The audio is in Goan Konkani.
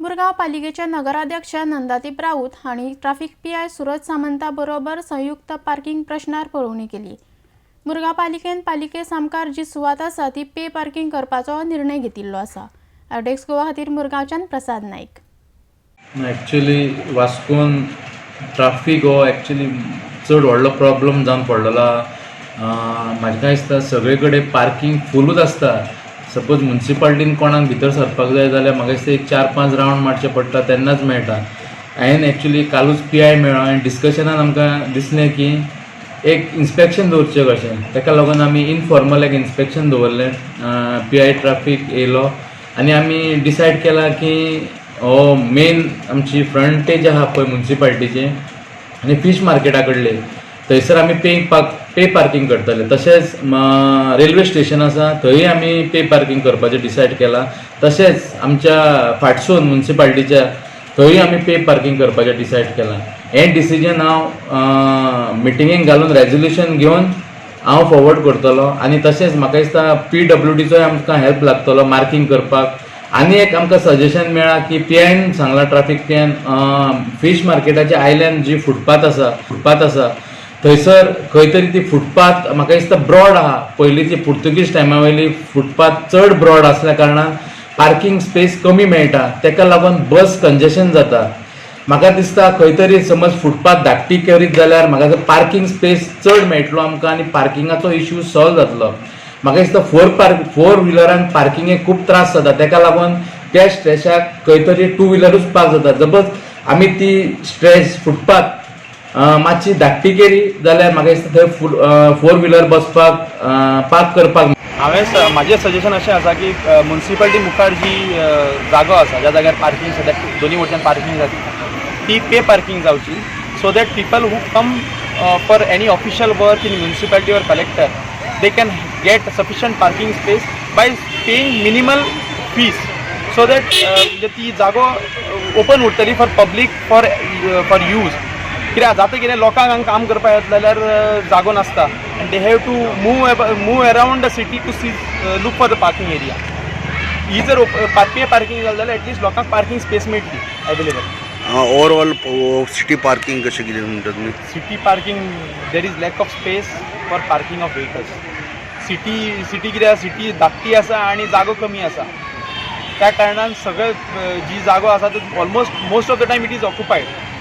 मुरगांव पालिकेचे नगराध्यक्ष नंदादीप राऊत हांणी ट्राफिक पीआय सुरज सामंता बरोबर संयुक्त पार्किंग प्रश्नार पळोवणी केली. मुरगांव पालिकेन पालिके सामकार जी सुवात आसा ती पे पार्किंग करपाचो निर्णय घेतिल्लो आसा. आरडीएक्स गोवा खातीर मुरगांवच्यान प्रसाद नाईक. एक्चुली वास्कोन ट्राफीक हो एक्चुली चड व्हडलो प्रॉब्लम जावन पडलेलो आहा. म्हाका दिसता सगळे कडेन पार्किंग फुलूच आसता. सपोज मुन्सिपाल्टीन कोणाक भितर सरपाक जाय जाल्यार म्हाका दिसता एक चार पांच रावंड मारचे पडटा, तेन्नाच मेळटा. हांवें एक्चुली कालूच पीआय मेळ्ळो आनी डिस्कशनान आमकां दिसलें की एक इन्स्पेक्शन दवरचें कशें. ताका लागून आमी इनफॉर्मल एक इन्स्पेक्शन दवरलें. पीआय ट्राफीक येयलो आनी आमी डिसायड केलां की हो मेन आमची फ्रंटेज आहा पळय मुन्सिपाल्टीची आनी फीश मार्केटा कडले, थंयसर आमी पे पार्किंग करतले. तशेंच रेल्वे स्टेशन आसा, थंय आमी पे पार्किंग करपाचें डिसायड केलां. तशेंच आमच्या फाटसून मुन्सिपाल्टीच्या थंय आमी पे पार्किंग करपाचें डिसायड केलां. हें डिसिजन हांव मिटिंगेक घालून रेजोल्युशन घेवन हांव फॉरवर्ड करतलो. आनी तशेंच म्हाका दिसता पीडब्ल्यूडीचोय आमकां हेल्प लागतलो मार्किंग करपाक. आनी एक आमकां सजेशन मेळ्ळां की पीआयन सांगलां, ट्राफीक पीआयन, फीश मार्केटाच्या आयल्यान जी फुटपाथ आसा, थंयसर खंय तरी ती फुटपाथ म्हाका दिसता ब्रॉड आहा. पयलींची पुर्तुगीज टायमा वयली फुटपाथ चड ब्रॉड आसल्या कारणान पार्किंग स्पेस कमी मेळटा. ताका लागून बस कंजेशन जाता. म्हाका दिसता खंय तरी समज फुटपाथ धाकटी करीत जाल्यार म्हाका पार्किंग स्पेस चड मेळटलो आमकां आनी पार्किंगाचो इश्यू सॉल्व जातलो. म्हाका दिसता फोर व्हिलरांक पार्किंगेक खूब त्रास जाता. ताका लागून त्या स्ट्रेचाक खंय तरी टू व्हिलरूच पार्क जाता. सपोज आमी ती स्ट्रेच फुटपाथ मातशी धाकटी केली जाल्यार म्हाका दिसता थंय फोर व्हिलर बसपाक, पार्क करपाक हांवें म्हाजें सजेशन अशें आसा की मुन्सिपालिटी मुखार जी जागो आसा, ज्या जाग्यार पार्किंग सद्याक दोनी वटेन पार्किंग जाता, ती पे पार्किंग जावची, so that people who come for any official work in municipality or collector, they can get sufficient parking space by paying minimal fees, so that म्हणजे ती जागो ओपन उरतली for public, for use. कित्याक जाता कितें, लोकांक हांगा काम करपाक येतलें जाल्यार जागो नासता आनी they have to move around the city to see look for the parking area. ही जर पे पार्किंग जालें जाल्यार एटलिस्ट लोकांक पार्किंग स्पेस मेळटली अवेलेबल. ओवरऑल सिटी पार्किंग कशें कितें म्हणटा तुमी? City parking, there is lack of space for parking of vehicles. City कितें, सिटी धाकटी आसा आनी जागो कमी आसा. त्या कारणान सगळे जी जागो आसा ते almost most of the time it is occupied.